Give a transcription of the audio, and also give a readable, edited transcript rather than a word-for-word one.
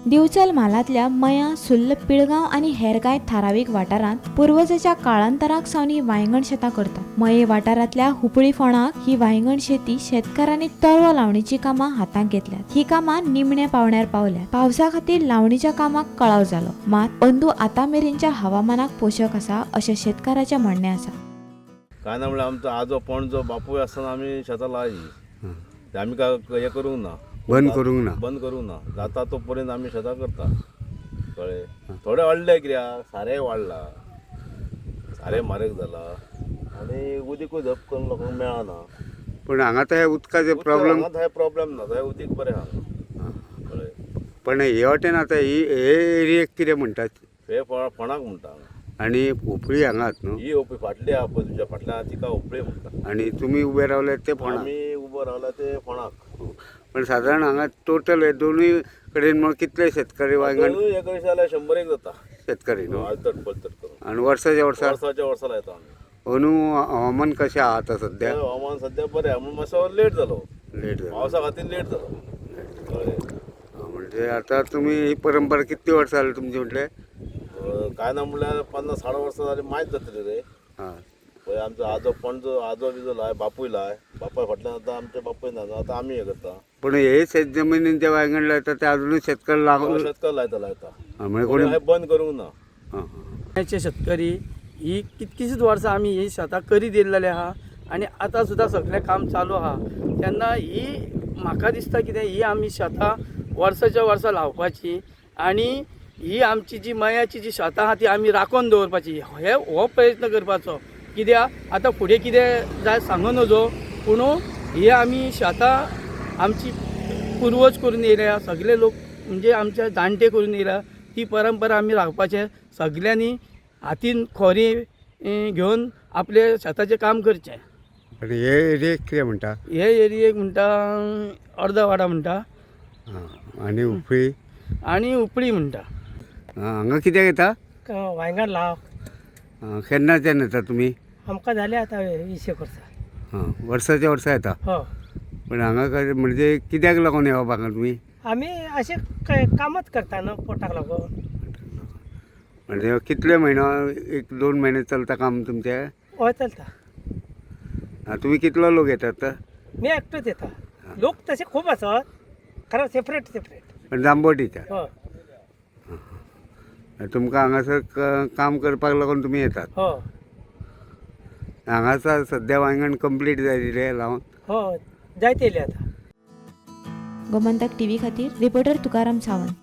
दिवचल म्हालांतल्या मयां, सुर्ल, पिळगांव आनी हेर कांय थारावीक वाठारांत पुर्वजाच्या काळांतराक सावन ही वांयगण शेतां करतात. मये वाठारांतल्या हुपळी फोंडाक ही वांयगण शेती शेतकारांनी तरवो लावणीची कामां हातांत घेतल्यात. ही कामां निमण्या पावण्यार पावल्यात. पावसा खातीर लावणीच्या कामाक कळाव जालो, मात अंदू आतां मेरेनच्या हवामानाक पोशक आसा अशें शेतकाराचें म्हणणें आसा. काय ना म्हणल्यार आमचो आजो पणजो बापूय आसतना आमी शेतां लायी, ते आमी काय हें करूंक ना, बंद करूंक ना. बंद करूंक ना. जाता तो पर्यंत आमी शेतां करता, कळ्ळें. थोडे अडले कित्याक सारें वाडलां, सारें म्हारग जालां आनी उदीकूय धप करून लोकांक मेळना. पूण हांगा ते उदकाचे प्रॉब्लम. हांगा थंय प्रॉब्लम ना, थंय उदीक बरें आहा, कळ्ळें. पण हे वाटेन आतां ही हे एरियेक कितें म्हणटात? हे फोंडाक म्हणटा हांगा. आनी उपळी हांगाच न्हू? ही ओपी फाटली आहा पळय तुज्या फाटल्यान, तिका उपळी म्हणटा. आनी तुमी उबे रावल्यात ते फोंडाक. आमी उबो रावला ते फोंडाक. पण सादारण हांगा टोटल हे दोनूय कडेन म्हण कितले शेतकरी वांयगण? दोनूय हे कडेन जाल्यार 100 जाता शेतकरी न्हू? आलतड पलतड करून. आनी वर्साच्या वर्सा? वर्साच्या वर्सा लायता आमी. अंदू हवामान कशें आहा आतां सद्या? ते हवामान सध्या बरें आहा म्हणून मातसो लेट जालो. लेट जालो. पावसा खातीर लेट जालो, कळ्ळें. म्हणजे आतां तुमी ही परंपरा कितली वर्सां जाली तुमची म्हटलें? काय ना म्हणल्यार 50-60 वर्सां जाली, मायज जातली रे. आं. पळय आमचो आजो पणजो आजो बिजो लाय, बापूय लाय, बापाय फाटल्यान आतां आमचे बापूय ना, आतां आमी हें करता. पण हे शेत जमिनीन जे वांयगण लायता ते अजुनूय शेतकरी लागून शेतकार लायता लायता. म्हणजे कोणी कोणी बंद करूंक ना. आं. गोंयचे शेतकरी ही कितकीशींच वर्सां आमी ही शेतां करीत येयल्लेली आहा आनी आतां सुद्दां सगळें काम चालू आहा. तेन्ना ही म्हाका दिसता कितें, ही आमी शेतां वर्साच्या वर्सा लावपाची आनी ही आमची जी मयाची जी शेतां आहा ती आमी राखून दवरपाची, हे हो प्रयत्न करपाचो. कित्याक आतां फुडें कितें जाय सांगू नजो, पूण ही आमी शेतां आमची पुर्वज करून येयल्या, सगळे लोक म्हणजे आमचे जाणटे करून येयल्या, ती परंपरा आमी राखपाचें. सगल्यांनी हातीन खोरी घेवन आपले शेताचें काम करचें. पण हे एरियेक कितें म्हणटा? हे एरियेक म्हणटा अर्दवाडा म्हणटा. आं, आनी उपळी? आनी उपळी म्हणटा. आं, हांगा कित्याक येता? वांयगण लाव. आं, केन्नाच्यान येता तुमी? आमकां जालें आतां 20 वर्सां. आं, वर्साच्या वर्सा येता? हो. पण हांगा काय म्हणजे कित्याक लागून येवप हांगा तुमी? आमी अशें कामच करता न्हू पोटाक लागून. म्हणजे कितले म्हयनो, 1-2 म्हयने चलता काम तुमचें? हय चलता. आं, तुमी कितलो लोक येतात? मी एकटोच येता, लोक तशे खूब आसात, खरें सेपरेट सेपरेट. पण जांबोटीच्या? हय. तुमकां हांगासर काम करपाक लागून तुमी येतात? हय. हांगासर सद्या वांयगण कंप्लीट जायिल्लें लावन? हय, जायत येयले आतां. गोमंतक टीव्ही खातीर रिपोर्टर तुकाराम सावंत.